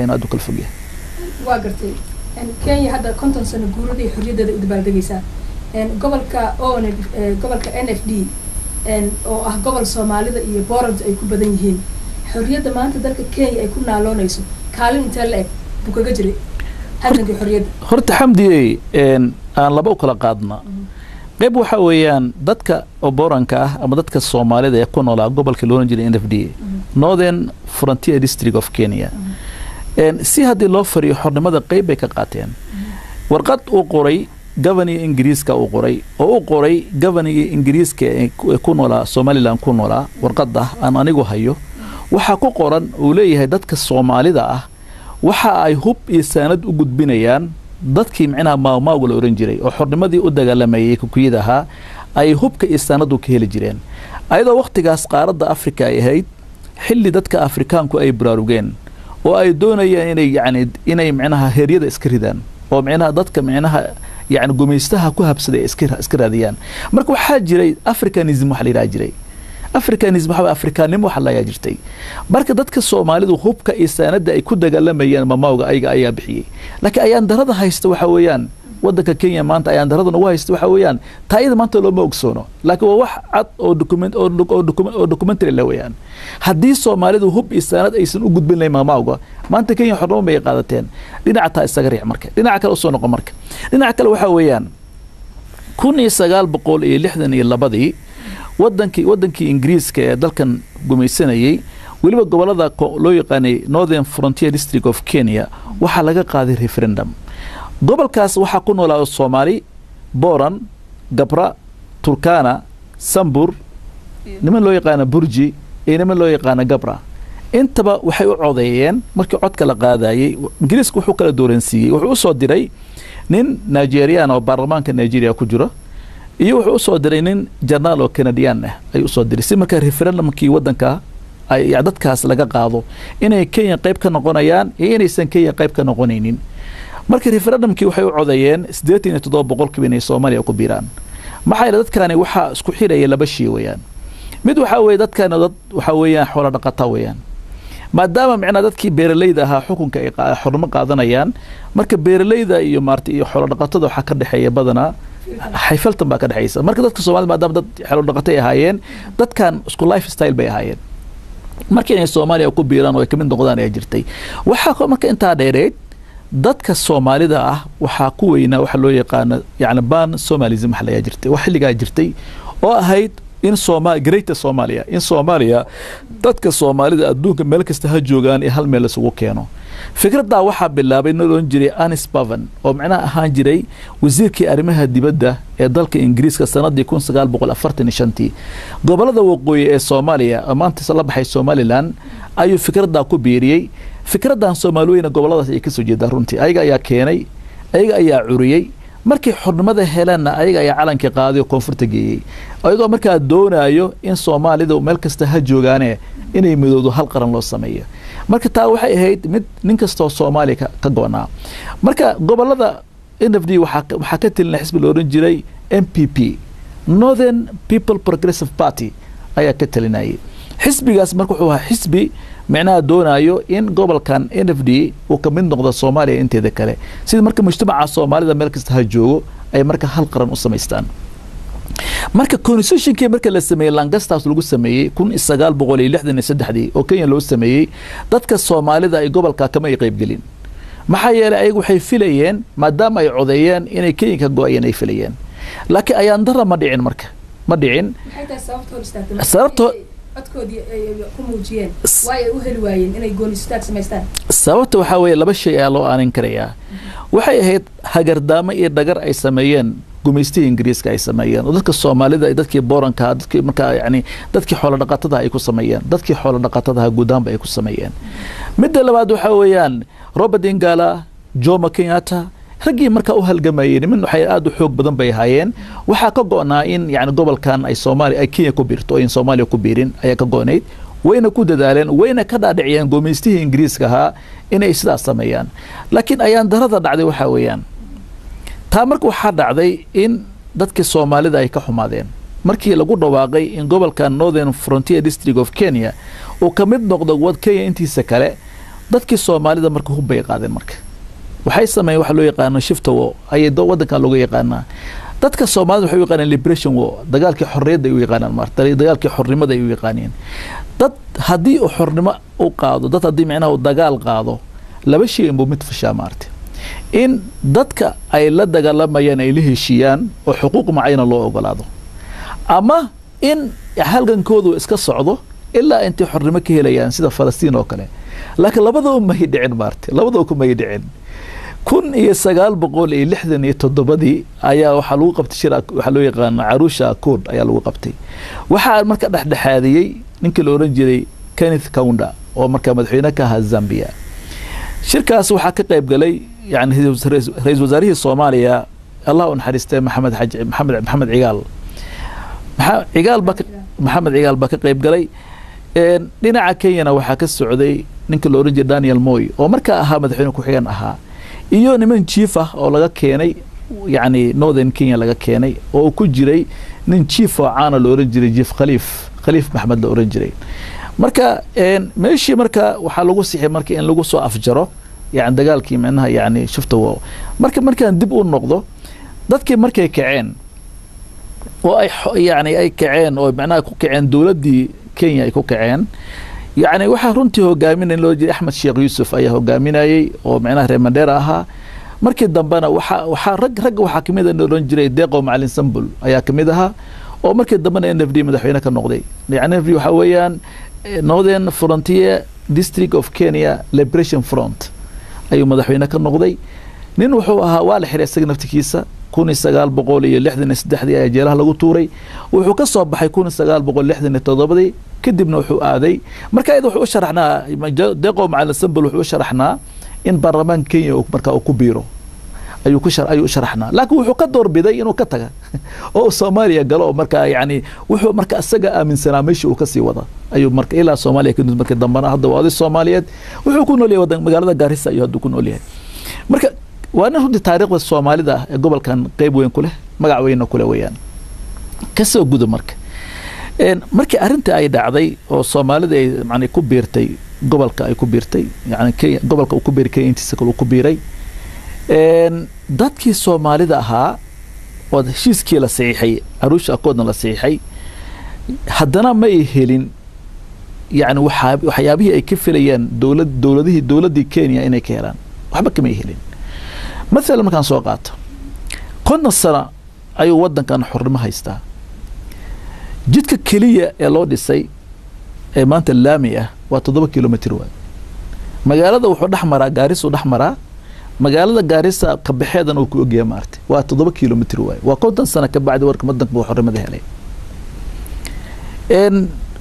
Inuu aad u kala fog yahay. Waa gartay. Kenya hadda 50 sano guuradii xorriyaddeeda u dabaaldegaysaa. Gobolka on gobolka NFD oo ah gobol Soomaalida iyo Borant ay ku badan yihiin, xorriyadda maanta dalka Kenya ay ku naaloonayso kaalin intee la eg buu kaga jiray halgankii xorriyadda? Horta Xamdiyey, aan laba u kala qaadna. Qayb waxa weeyaan dadka Boranka ah ama dadka Soomaalida ee ku noolaa gobolka loo oran jiray NFD, Northern Frontier District of Kenya, si haddii loo fariyo xornimada qayb bay ka qaateen. Warqad uu qoray governorka Ingiriiska uu qoray oo u qoray governorka Ingiriiska ee ku noolaa Somaliland ku noolaa, warqadda aan anigu hayo, waxaa ku qoran uu leeyahay dadka Soomaalida ah waxa ay hub iyo saanad u gudbinayaan dadkii micnaha Maawmaaga la oran jiray oo xornimadii u dagaalamayay Kukuyada ahaa, ay hubka iyo saanadu ka heli jireen, ayadoo wakhtigaas qaaradda Afrika ay ahayd xilli dadka Afrikaanku ay baraarugeen oo ay doonayeen inay yani inay micnaha heeryada iska ridaan oo micnaha dadka micnaha yani gumaystaha ku habsaday ay iska raadiyaan. Marka waxaa jiray Africanism waxa la yidhaha jiray, Africanism waxa Afrikaannimo waxa layaa jirtay. Marka dadka Soomaalidu hubka iyo saanada ay ku dagaalamayeen Mamawga ayaga ayaa bixiyey. Laakiin ayaan darada haysta waxa weeyaan wadanka Kenya maanta ayaan darada nagu haysta waxa weeyaan taa iyada maanta looma ogsoono, laakiin waa wax cad oo document oo documentary la weeyaan. Haddii Soomaalidu hub iyo saanad aysan u gudbin lahayn Mamawga, maanta Kenya xornimo bay qaadateen. Dhinaca taa isaga riix. Marka dhinaca kale usoo noqon, marka dhinaca kale waxa weeyaan 1962-dii wadankii Ingiriiska ee dalkan gumaysanayey, weliba gobolada loo yaqaanay Northern Frontier District of Kenya, waxaa laga qaaday referendum. Gobolkaas waxaa ku noolaa Soomaali, Boran, Gabra, Turkana, Sambur, niman loo yaqaana Burji iyo niman loo yaqaana Gabra. Intaba waxay u codeeyeen. Markii codka la qaadayey, Ingiriiska wuxuu kala dooransiiyey, wuxuu usoo diray nin Nigerian oo baarlamaanka Nigeria ku jiro iyo wuxuu usoo diray nin jenaraal oo Canadian ah ayuu usoo diray, si marka referendumkii wadanka ay dadkaas laga qaado inay Kenya qayb ka noqonayaan iyo inaysan Kenya qayb ka noqonaynin. Marka referendumkii waxay u codeeyeen 87% inay Soomaaliya ku biiraan. Maxaa yeele dadkani waxaa isku xiraya laba shay weeyaan. Mid waxaa weeye dadkani dad waxaa weeyaan xoolo dhaqata weeyaan, maadaama micnaa dadkii beeralayda ahaa xukunka ay xornimo qaadanayaan. Marka beeralayda iyo maarta iyo xoolo dhaqatada waxaa ka dhexeeya badanaa xayfaltan baa ka dhexeysa. Marka dadka Soomaalida maadaama dad xoolo dhaqatay ahaayeen, dadkan isku life style bay ahaayeen. Marka inay Soomaaliya ku biiraan oo ay kamid noqdaan ayaa jirtay. Waxaa marka intaa dheereed, dadka Soomaalida ah waxaa ku weynaa waxa loo yaqaano yani Pan Somalism waxa layaa jirtay, wax xilligaa jirtay oo ahayd in Sooma Greater Somalia, in Soomaaliya dadka Soomaalida adduunka meel kasta ha joogaan ee hal meel isugu keeno. Fikraddaa waxaa bilaabay nin oran jiray Anis Pavan oo macnaha ahaan jiray wasiirkii arrimaha dibadda ee dalka Ingiriiska sanadii 1945-tii. Gobolada waqooyi ee Soomaaliya oo maanta la baxay Somaliland ayuu fikraddaa ku biiriyey. Fikraddan Soomaaliyeyna goboladaas ay kasoo jeedaa runtii. Ayaga ayaa keenay, ayaga ayaa curiyey. Markay xornimada heleenna ayaga ayaa calankii qaaday oo koonfurta geeyey, ayagoo markaa doonayo in Soomaalidu meel kasta ha joogaane inay midoodo, hal qaran loo sameeyo. Marka taa waxay ahayd mid nin kastoo Soomaaliya ka go'naa. Marka gobolada NFD waxaa ka telinay xisbi la odhan jiray NPP, Northern People Progressive Party ayaa ka talinayay xisbigaas. Marka wuxuu ahaa xisbi micnaha doonayo in gobolkan NFD uu ka mid noqdo Soomaaliya inteeda kale, sida marka mujtamaca Soomaalida meel kasta ha joogo ay marka hal qaran u samaystaan. Marka constitutionkii marka la sameeyey Lancaster lagu sameeyey 1963-dii oo Kenya loo sameeyey, dadka Soomaalida ay gobolka kama ay qaybgelin. Maxaa yeelay ayagu waxay filayeen maadaama ay codeeyeen inay Kenya ka go-ayeen ay filayeen. Laakiin ayaan dara ma dhicin, marka ma dhicin. Maxay tahay sababta hor istaagtay? Codkoodii ay ku muujiyeen waay ay u heli waayeen inay gooni istaag samaystaan? Sababta waxaa weeye laba shay ayaa loo aanin karayaa. Waxay ahayd hagardaamo iyo dhagar ay sameeyeen gumaystihii Ingiriiska ay sameeyeen oo dadka Soomaalida, dadkii Booranka, dadkii markaa yani dadkii xoolo dhaqatada ay ku sameeyeen, dadkii xoolo dhaqatadaha guudaanba ay ku sameeyeen. Midda labaad waxaa weeyaan Robert Ingala, Jomo Kenyatta, raggii markaa u halgamayay, niman waxay aada u xoog badan bay ahaayeen. Waxaa ka go'naa in yani gobolkan ay Soomaaliya ay Kenya ku biirto oo in Soomaaliya ku biirin ayaa ka go'nayd. Wayna ku dadaaleen, wayna ka dhaadhiciyeen gumaystihii Ingiriiska ahaa inay sidaas sameeyaan. Laakiin ayaan darada dhacday waxaa weeyaan taa marka waxaa dhacday in dadkii Soomaalida ay ka xumaadeen markii lagu dhawaaqay in gobolka Northern Frontier District of Kenya uu ka mid noqdo wad Kenya intiisa kale. Dadkii Soomaalida marka hub bay qaadeen. Marka waxay sameeyeen waxa loo yaqaano shifta war ayay wadankan looga yaqaanaa. Dadka Soomaalida waxay u yaqaanaan liberation war, dagaalkii xorriyadda ay u yaqaanaan, maarta dagaalkii xornimada ay u yaqaaneen. Dad haddii uu xornimo u qaado, dad haddii micnaha uu dagaal qaado, laba shay inbuu mid fashaa, maarta in dadka ay la dagaalamayaan ay la heshiiyaan oo xuquuq macayana loo ogolaado, ama in halgankoodu iska socdo ilaa intay xornimo ka helayaan, sida Falastiin oo kale. Laakiin labadaba may dhicin, maarta labadaba kumay dhicin. 1967-dii ayaa waxaa lagu qabtay shir waxaa loo yaqaano Arusha Accord ayaa lagu qabtay. Waxaa marka dhexdhexaadiyey ninkii la oran jiray Kenneth Kaunda oo markaa madaxweyne ka ahaa Zambia. Shirkaas waxaa ka qayb galay yani ra-iisul wasaarihii Soomaaliya, Allah u naxariistay, Maxamed Xaji Maxamed Cigaal, Cigaal baa, Maxamed Cigaal baa ka qayb galay. Dhinaca Kenyana waxaa ka socday ninka la oran jiray Daniel Moy oo markaa ahaa madaxweyne ku-xigeen ahaa, iyo niman chief ah oo laga keenay yani Northern Kenya laga keenay, oo uu ku jiray nin chief oo caana la oran jiray Chief Khaliif Maxmed la oran jiray. Marka meeshii marka waxaa lagu sixay marka in lagu soo afjaro yani dagaalkii micnaha yani shifta war. Marka markaan dib u noqdo, dadkii markay kaceen oo ay yani ay kaceen oo macnaha ku kaceen dowladdii Kenya ay ku kaceen, yani waxaa runtii hogaaminay loo jiray Axmed Sheekh Yuusuf ayaa hogaaminayey oo macnaha reer Mandheera ahaa. Markii dambena waxaa rag waxaa kamid a oran jiray Deeqo Macalin Sambul ayaa kamid ahaa, oo markii dambena NFD madaxweyne ka noqday. Yani NFD waxaa weeyaan Northern Frontier District of Kenya Liberation Front ayuu madaxweyne ka noqday. Nin wuxuu ahaa waa la xiray isaga naftikiisa 1963-dii ayaa jeelaha lagu tuuray. Wuxuu ka soo baxay 1967-dii. Kadibna wuxuu aaday marka iyada wuxuu u sharaxnaa Deeqo Macalin Sambul, wuxuu u sharaxnaa in baarlamaanka Kenya markaa uu ku biiro ayuu u sharaxnaa, laakiin wuxuu ka doorbiday inuu ka taga oo Soomaaliya galo, oo markaa yani wuxuu marka isaga aaminsanaa meeshii uu kasii wada ayuu marka ilaa Soomaaliya kadib. Markii dambena hadda waa oday Soomaaliyeed, wuxuu ku nool yahay wadan magaalada Gaarisa ayuu hadda ku nool yahay. Marka waa nin runtii taariikhda Soomaalida ah ee gobolkan qeyb weyn ku leh, magac weynna ku leh weeyaan. Kasoo gudo marka markii arrinta ay dhacday oo Soomaalida ay macnaa ku biirtay gobolka, ay ku biirtay yani Kenya, gobolka uu ku biiray Kenya intiisa kale uu ku biiray, dadkii Soomaalida ahaa oo heshiiskii la saxiixay, Arusha Accordna la saxiixay, haddana ma ay helin yani waxyaabihii ay ka filayaan dowladihii dowladdii Kenya inay ka helaan, waxba kamay helin. Mathalan markaan soo qaato, 50 sano ayuu waddankan xornimo haystaa. Jidka keliya ee loo dhisay ee maanta laami ah waa 7 kilomitr waay. Magaalada wuxuu dhex maraa, Gaarisuu dhex maraa, magaalada Gaarisa kabaxeedan uu ku ogyahay, maartay waa 7 kilomitr waay. Waa 50 sano ka bacdi warka wadanka buu xornimada helay.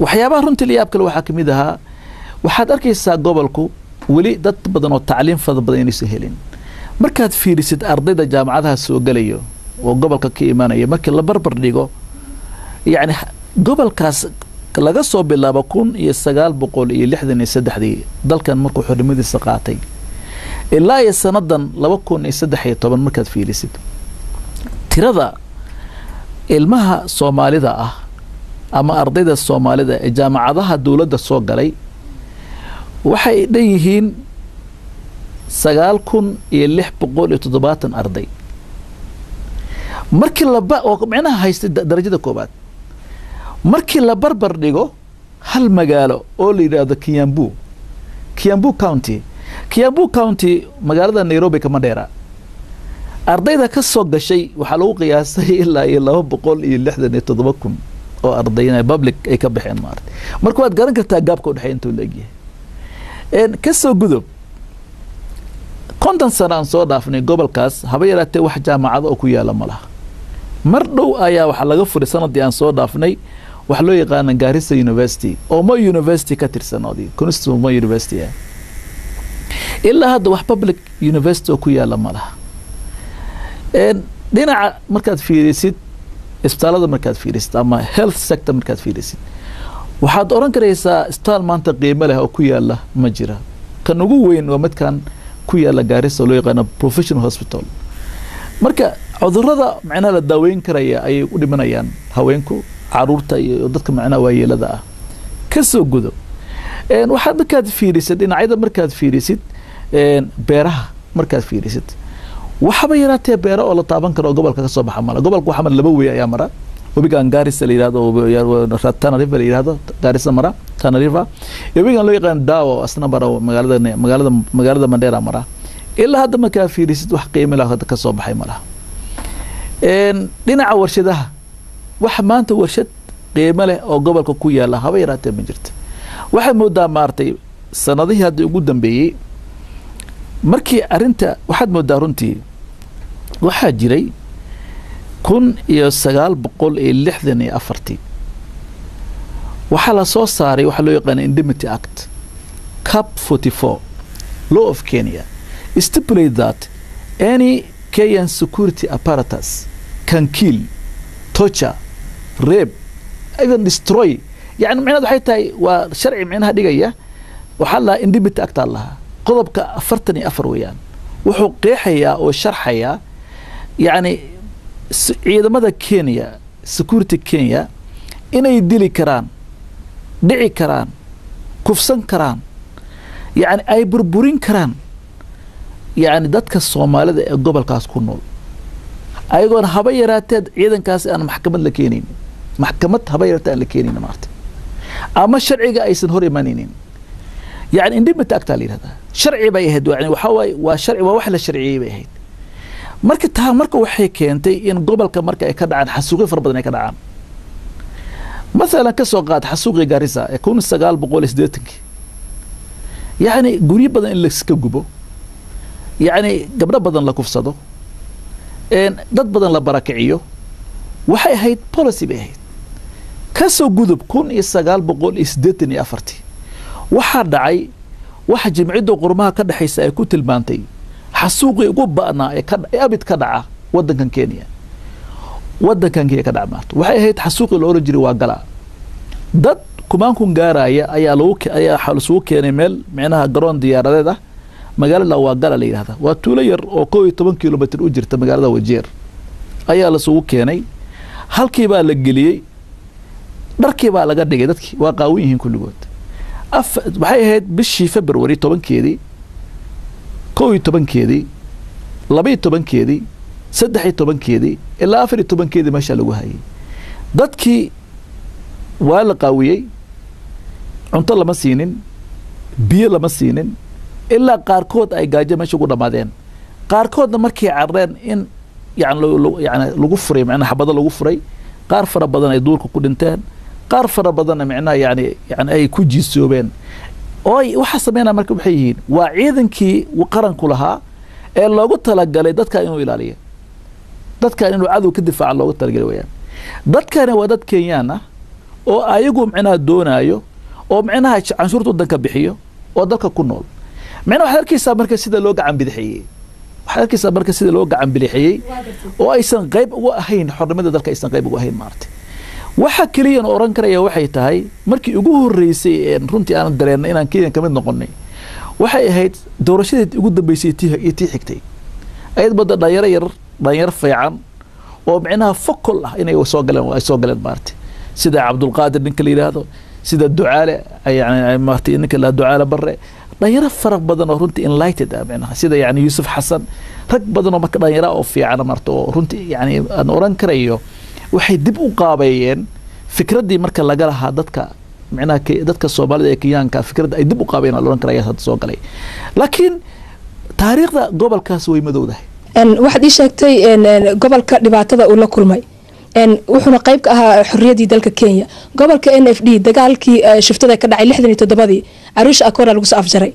Waxyaabaha runtii la yaab kale waxaa kamid ahaa, waxaad arkaysaa gobolku weli dad badan oo tacliim fara badan inaysan helin. Markaad fiirisid ardayda jaamacadaha soo gelayo oo gobolka ka imanaya, markii la barbar dhigo yacni gobolkaas laga soo bilaabo 1963-dii dalkan markuu xornimadiisa qaatay ilaa iyo sanadan 2013, markaad fiirisid tirada ilmaha Soomaalida ah ama ardayda Soomaalida ee jaamacadaha dowladda soo galay, waxay dhan yihiin 9670 arday. Markii laba oo micnaha haystay darajada koobaad, markii la barbar dhigo hal magaalo oo la yidhaahdo Kiambu, Kiambu County, Kiambu County magaalada Nairobi kama dheera, ardayda ka soo gashay waxaa lagu qiyaasay ilaa iyo 267,000 oo arday inay public ay ka baxeen, maarata. Marka waad garan kartaa gapka udhexeeya intuu la egyahay. Ka soo gudub, 50 sano aan soo dhaafnay, gobolkaas haba yaraatee wax jaamacado oo ku yaala ma laha. Mar dhow ayaa waxaa laga furay sanadii aan soo dhaafnay waxa loo yaqaana Garissa University oo Moi University ka tirsan, oodi Constituent Moi University ah. Ilaa hadda wax public university oo ku yaala ma laha. Dhinaca markaad fiirisid isbitaalada, markaad fiirisid ama health sector markaad fiirisid, waxaad oran karaysaa isbitaal maanta qiimo leh oo ku yaala ma jira. Kan ugu weyn waa midkan ku yaala Gaarisa oo loo yaqaano professional hospital. Marka cudurrada macnaha la daaweyn karaya ayay u dhimanayaan haweenku, caruurta iyo dadka macnaha waayeelada ah. Ka soo gudo, Waxaad markaad fiirisid dhinacyada, markaad fiirisid beeraha, markaad fiirisid, waxaba yaraatee beero oo la taaban karo oo gobolka ka soo baxa mala. Gobolka waxaa mara laba wey ayaa mara: webigan Garissa la yihahdo, Tana River la yihahdo, Garissa mara, Tana River, iyo webigan loo yaqaan Dawa oo asna mara magaalada Mandera mara. Ilaa hadda markaa fiirisid, wax qiimo lah hadda ka soo baxay malaha. Dhinaca warshadaha, wax maanta warshad qiimo leh oo gobolka ku yaala haba yaraatee ma jirta. Waxaad moodaa maartay sanadihii hadda ugu dambeeyey markii arrinta, waxaad moodaa runtii waxaa jiray 1964-tii waxaa la soo saaray waxaa loo yaqaana Indemnity Act, Cap 44 law of Kenya, stipulate that any Kenyan security apparatus can kill, torture, rape, even destroy. Yani micnaheed waxay tahay waa sharci micnaha dhigaya, waxaa lahaa Indemnity Act aa lahaa, qodobka 44 weeyaan. Wuxuu qeexayaa oo sharxayaa yacni ciidamada Kenya, security Kenya, inay dili karaan, dhici karaan, kufsan karaan, yacni ay burburin karaan yacni dadka Soomaalida ee gobolkaas ku nool, ayagoona haba yaraateed ciidankaasi aan maxkamad la keenaynin, maxkamad haba yaraatee aan la keenaynin maarta, ama sharciga aysan hor imanaynin. Yani Indemnity Act aa la yihahdaa, sharci bay ahayd. Yani waxaa waaye waa sharci, waa wax la sharciyey bay ahayd. Marka taa marka waxay keentay in gobolka marka ay ka dhacaan xasuuqyo fara badan ay ka dhacaan. Masalan, ka soo qaad xasuuqii Garissa ee 1980-kii, yacni guryo badan in laiska gubo, yacni gabdho badan la kufsado, dad badan la barakiciyo, waxay ahayd policy bay ahayd. Kasoo gudub 1984-tii, waxaa dhacay waxa Jimcidda Quruumaha ka dhexaysa ay ku tilmaantay xasuuqii ugu ba'naa ee ee abid ka dhaca waddankan Kenya, waddankan Kenya ka dhaca maarta. Waxay ahayd xasuuqii la oran jiray waa gala. Dad kumaankun gaaraya ayaa lagu ayaa waxaa lasugu keenay meel micnaha garoon diyaaradeed ah, magaalada Waagala la yidhahda, waa tuulo yar oo 11 kilomitr u jirta magaalada Wajeer ayaa lasugu keenay. Halkii baa la geliyey, dharkii baa laga dhigay, dadkii waa qaawan yihiin kulligood. Waxay ahayd bishii February 10-keedii, 11-keedii, 12-keedii, 13-keedii ilaa 14-keedii meeshaa lagu hayay. Dadkii waa la qaawiyey, cunto lama siinin, biyo lama siinin, ilaa qaarkood ay gaajo meesha ugu dhammaadeen. Qaarkoodna markay carareen in yani yani lagu furay, macnaha xabado lagu furay, qaar fara badan ay duurka ku dhinteen, qaar fara badanna micnaha yani ay ku jiisoobeen. Ooy waxa sameynaya marka waxay yihiin waa ciidankii qaranku lahaa ee loogu talagalay dadka inuu ilaaliyo, dadkan inuu cadow ka difaaca loogu talagalay wayaan. Dadkani waa dad Kenyaan ah oo ayagu micnaha doonaayo oo micnaha canshuurta waddanka bixiyo oo dalka ku nool. Micnaha waxaad arkaysaa marka sida loo gacan bidixeeyey, waxaad arkaysaa marka sida loo gacan bidixeeyey oo aysan qayb uga ahayn xornimada dalka, aysan qayb uga ahayn maaragtay. Waxa keliyan oran karaya waxay tahay markii ugu horreysay ee runtii aanan dareennay inaan Kenya kamid noqonay waxay ahayd doorashadii ugu dambeysay tii iyo tii xigtay, ayad badda dhalinyaro yar, dhalinyaro fiican oo micnaha fokol ah inay soo galeen, ay soo galeen maaragtay, sida Cabdulqaadir ninka la yidhaahdo, sida Ducaale, yani maaragtay ninka la Ducaale Barre, dhalinyaro fara badan oo runtii enlightened ah, micnaha sida yani Yuusuf Xasan, rag badan oo marka dhalinyaro oo fiican marta oo runtii yani aan oran karayo waxay dib u qaabeeyeen fikraddii marka laga lahaa dadka micnaha dadka Soomaalida ee Kenyaanka, fikradda ay dib u qaabeeyeen aan la oran karaya hadda soo galay. Laakiin taariikhda gobolkaas way madowdahay. Waxaad ii sheegtay gobolka dhibaatada uu la kulmay, wuxuuna qayb ka ahaa xorriyaddii dalka Kenya. Gobolka NFD dagaalkii shiftada ka dhacay 67-dii Arusha Accord lagu soo afjaray.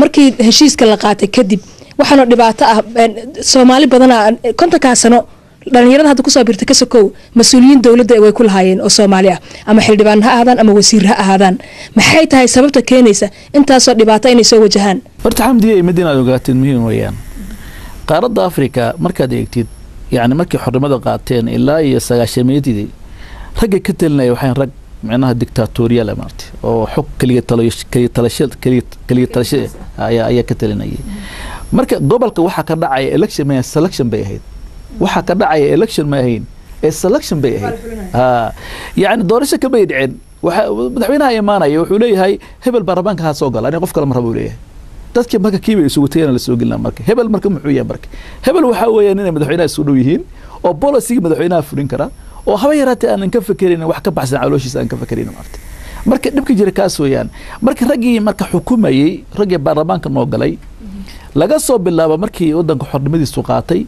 Markii heshiiska la qaatay kadib waxaana dhibaato ah Soomaali badanaa 50-kaa sano dhalinyarada hadda kusoo biirta ka sokow mas-uuliyiin dowladda way ku lahaayeen oo Soomaali ah, ama xildhibaan ha ahaadaan ama wasiir ha ahaadaan. Maxay tahay sababta keenaysa intaasoo dhibaato inay soo wajahaan? Horta Xamdiya, mid inaad ogaateed muhiim weeyaan: qaaradda Africa markaad eegtid, yani markay xornimada qaateen ilaa iyo sagaashameeyadii, ragga ka talinaya waxay rag micnaha dictatorial ah maartay oo xog kaliya talo, kaliya talasho, kaliya talasho ayaa ka talinayay. Marka gobolka waxaa ka dhacaya election ma selection bay ahayd, waxaa ka dhacaya election ma ahayn ee selection bay ahayd. Ha, yani doorasho kamay dhicin. Waxa madaxweynaha imaanaya wuxuu leeyahay hebel baarlamaanka ha soo gala, aniga qof kale ma rabo uu leeyahay. Dadkii marka kiiba isugu tagayna la soo gelina. Marka hebel marka muxuu yahay? Marka hebel waxaa weeyaan inay madaxweynaha isu dhow yihiin oo policy-ga madaxweynaha fulin kara oo haba yaraatee aanan ka fekeraynin wax ka baxsan calooshiisa aan ka fekeraynin maarta. Marka dhibka jira kaas weeyaan. Marka raggii marka xukumayey, raggii baarlamaanka noo galay, laga soo bilaabo markii wadanka xornimadiisu qaatay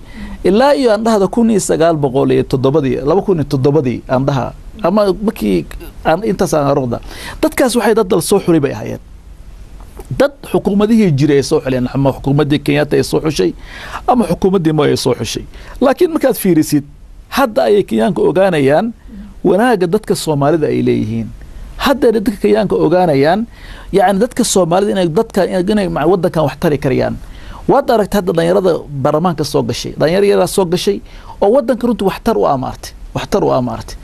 ilaa iyo aan dhahda 1907-dii, 2007-dii aan dhaha, ama markii aan intaas aan aroqda, dadkaas waxay dad dal soo xulay bay ahaayeen. Dad xukuumadihii jiray ay soo xuleen, ama xukuumaddii Kenyatta ay soo xushay ama xukuumaddii Moi ay soo xushay. Laakiin markaad fiirisid, hadda ayay Kenyaanka ogaanayaan wanaagga dadka Soomaalida ay leeyihiin. Hadda dadka Kenyaanka ogaanayaan, yacni, dadka Soomaalida inay dadka inay wadankan wax tari karayaan. Waad aragtay hadda dhalinyarada baarlamaanka soo gashay, dhalinyaro yaraa soo gashay oo wadanka runtii waxtar u ah maartay, waxtar u ah maartay.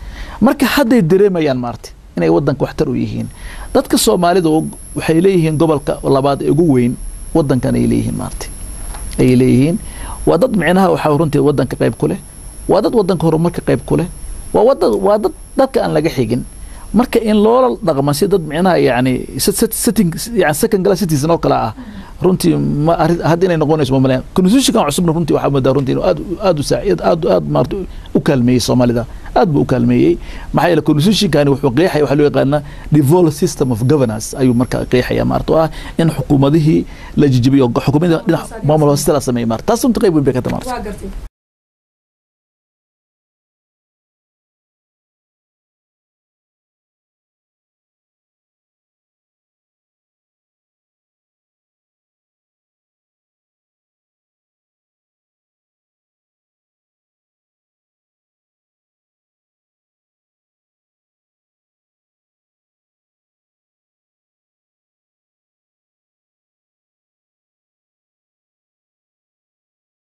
Marka hadday dareemayaan maartay inay wadanka waxtar u yihiin. Dadka Soomaalida waxay leeyihiin gobolka labaad ee ugu weyn wadankan ay leeyihiin maartay, ay leeyihiin. Waa dad micnaha waxaa runtii wadanka qayb ku leh, waa dad wadanka horumarka qayb ku leh, waa wadan, waa dad dadka aan laga xigin. Marka in loola dhaqmo si dad micnaha yani setting, yani second class citizen oo kale ah, runtii ma arrin hadda inay noqonayso ma malayn. Constitutionkan cusubna runtii waxaa moodaa runtii inuu aad aad u saacid, aad aad maarata u kaalmeeyey Soomaalida, aad buu u kaalmeeyey. Maxaa yeelay constitutionkani wuxuu qeexaya waxaa loo yaqaana devolved system of governance ayuu marka qeexaya maarata, oo ah in xukuumadihii la jijibiyo, xukuumadii dhinac maamul hoose la sameeyey maarata. Taas runtii qayb weyn bay ka tahay maarata. Waa gartay.